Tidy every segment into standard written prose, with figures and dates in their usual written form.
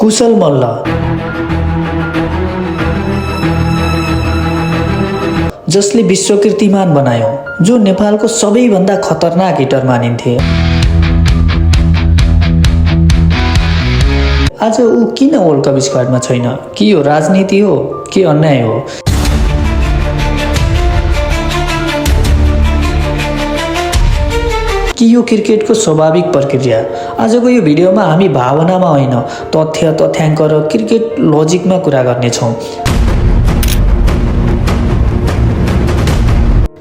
कुशल मल्ल जसले विश्व कीर्तिमान बनायो, जो नेपालको सबैभन्दा खतरनाक हिटर मानिन्थे। आज ऊ किन वर्ल्ड कप स्क्वाडमा छैन? कि यो राजनीति हो कि अन्याय हो? कि यो क्रिकेटको स्वाभाविक प्रक्रिया? आजको यो भिडियोमा हामी भावनामा होइन, तथ्य, तथ्याङ्क र क्रिकेट लजिकमा कुरा गर्नेछौँ।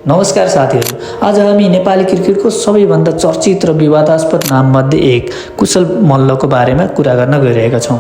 नमस्कार साथीहरू, आज हामी नेपाली क्रिकेटको सबैभन्दा चर्चित र विवादास्पद नाममध्ये एक कुशल मल्लको बारेमा कुरा गर्न गइरहेका छौँ।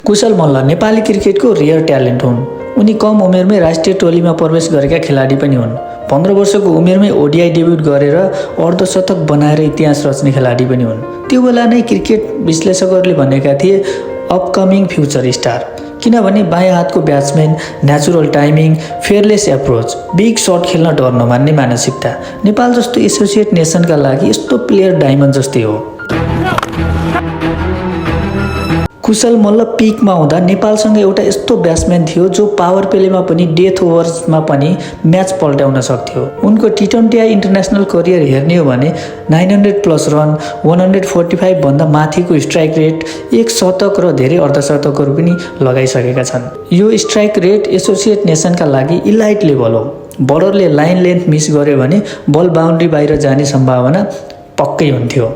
कुशल मल्ल नेपाली क्रिकेटको रेयर ट्यालेन्ट हुन्। उनी कम उमेरमै राष्ट्रिय टोलीमा प्रवेश गरेका खेलाडी पनि हुन्। 15 वर्षको उमेरमै ओडिआई डेब्युट गरेर अर्धशतक बनाएर इतिहास रच्ने खेलाडी पनि हुन्। त्यो बेला नै क्रिकेट विश्लेषकहरूले भनेका थिए अपकमिङ फ्युचर स्टार, किनभने बायाँ हातको batsman, natural timing, fearless approach, big shut खेल्न डर नमान्ने मानसिकता। नेपाल जस्तो एसोसिएट नेसनका लागि यस्तो प्लेयर डायमन्ड जस्तै हो। कुशल मल्ल पिकमा हुँदा नेपालसँग एउटा यस्तो ब्याट्सम्यान थियो जो पावर प्लेमा पनि डेथ ओभर्समा पनि म्याच पल्ट्याउन सक्थ्यो। उनको टी20 इन्टरनेसनल करियर हेर्ने हो भने 900+ रन, 145 भन्दा माथिको स्ट्राइक रेट, 1 शतक र धेरै अर्धशतकहरू पनि लगाइसकेका छन्। यो स्ट्राइक रेट एसोसिएट नेसनका लागि इलाइट लेभल हो। बलरले लाइन लेन्थ मिस गर्यो भने बल बाउन्ड्री बाहिर जाने सम्भावना पक्कै हुन्थ्यो।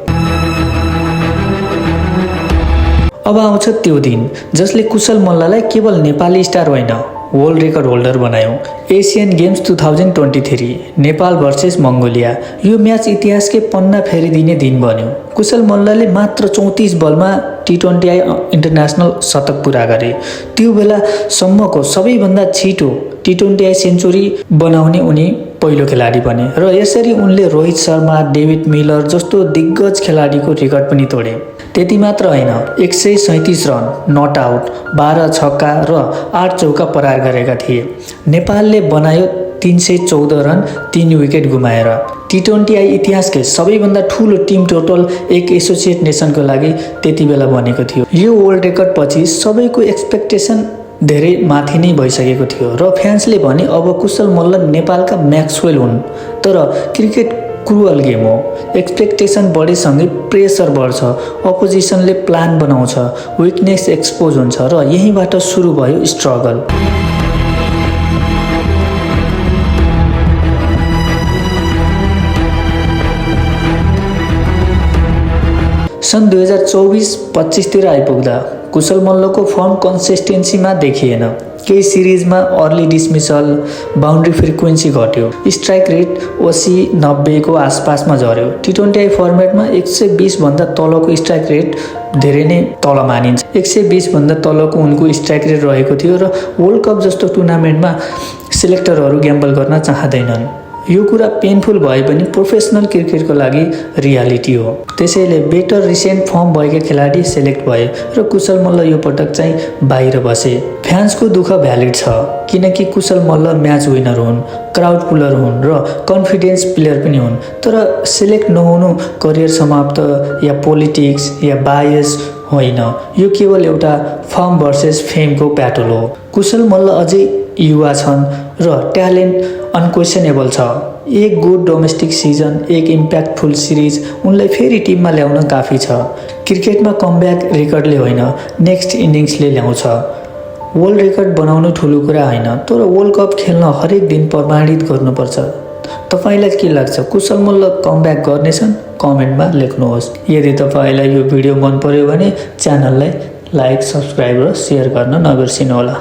अब आउँछ त्यो दिन जसले कुशल मल्ललाई केवल नेपाली स्टार होइन, वर्ल्ड रेकर्ड होल्डर बनायो। Asian games 2023 Nepal versus Mongolia. यो म्याच इतिहासकै पन्ना फेरिदिने दिन बन्यो। कुशल मल्लले मात्र 34 बलमा टी20 इन्टरनेसनल शतक पुरा गरे। त्यो बेलासम्मको सबैभन्दा छिटो टी20 सेन्चुरी बनाउने उनी पहिलो खेलाडी बने र यसरी उनले रोहित शर्मा, डेभिड मिलर जस्तो दिग्गज खेलाडीको रेकर्ड पनि तोडे। त्यति मात्र होइन, 137 रन, नट आउट, 12 छक्का र 8 चौका प्रहार गरेका थिए। नेपालले बनायो 314 रन, 3 विकेट गुमाएर। टी20 इतिहासकै सबैभन्दा ठुलो टिम टोटल एक एसोसिएट नेसनको लागि त्यति बेला बनेको थियो। यो वर्ल्ड रेकर्ड पछि सबैको एक्सपेक्टेसन धेरै माथि नै भइसकेको थियो र फ्यान्सले भने अब कुशल मल्ल नेपालका म्याक्सवेल हुन्। तर क्रिकेट क्रुअल गेम हो। एक्सपेक्टेसन बढेसँगै प्रेसर बढ्छ, अपोजिसनले प्लान बनाउँछ, विकनेस एक्सपोज हुन्छ र यहीँबाट सुरु भयो स्ट्रगल। सन् 2024-25 तिर आइपुग्दा कुशल मल्लको फर्म कन्सिस्टेन्सीमा देखिएन। केही सिरिजमा अर्ली डिसमिसल, बाउन्ड्री फ्रिक्वेन्सी घट्यो, स्ट्राइक रेट 80-90 को आसपासमा झर्यो। टी20 फर्मेटमा 120 भन्दा तलको स्ट्राइक रेट धेरै नै तल मानिन्छ। 120 भन्दा तलको उनको स्ट्राइक रेट रहेको थियो र वर्ल्ड कप जस्तो टुर्नामेन्टमा सिलेक्टरहरू ग्याम्बल गर्न चाहँदैनन्। यो कुरा पेनफुल भए पनि प्रोफेसनल क्रिकेटको लागि रियालिटी हो। त्यसैले बेटर रिसेन्ट फर्म भएका खेलाडी सेलेक्ट भए र कुशल मल्ल यो पटक चाहिँ बाहिर बसे। फ्यान्सको दुःख भ्यालिड छ, किनकि कुशल मल्ल म्याच विनर हुन्, क्राउड पुलर हुन् र कन्फिडेन्स प्लेयर पनि हुन्। तर सेलेक्ट नहुनु करियर समाप्त या पोलिटिक्स या बायस होइन, यो केवल एउटा फर्म भर्सेस फेमको ब्याटल हो। कुशल मल्ल अझै युवा छन् र ट्यालेन्ट अनक्वेसनेबल छ। एक गुड डोमेस्टिक सिजन, एक इम्प्याक्टफुल सिरिज उनलाई फेरि टिममा ल्याउन काफी छ। क्रिकेटमा कमब्याक रेकर्डले होइन, नेक्स्ट इनिङ्सले ल्याउँछ। वर्ल्ड रेकर्ड बनाउनु ठुलो कुरा होइन, तर वर्ल्ड कप खेल्न हरेक दिन प्रमाणित गर्नुपर्छ। तपाईँलाई के लाग्छ, कुशल मल्ल कमब्याक गर्नेछन्? कमेन्टमा लेख्नुहोस्। यदि तपाईँलाई यो भिडियो मन पर्यो भने च्यानललाई लाइक, सब्सक्राइब र सेयर गर्न नबिर्सिनुहोला।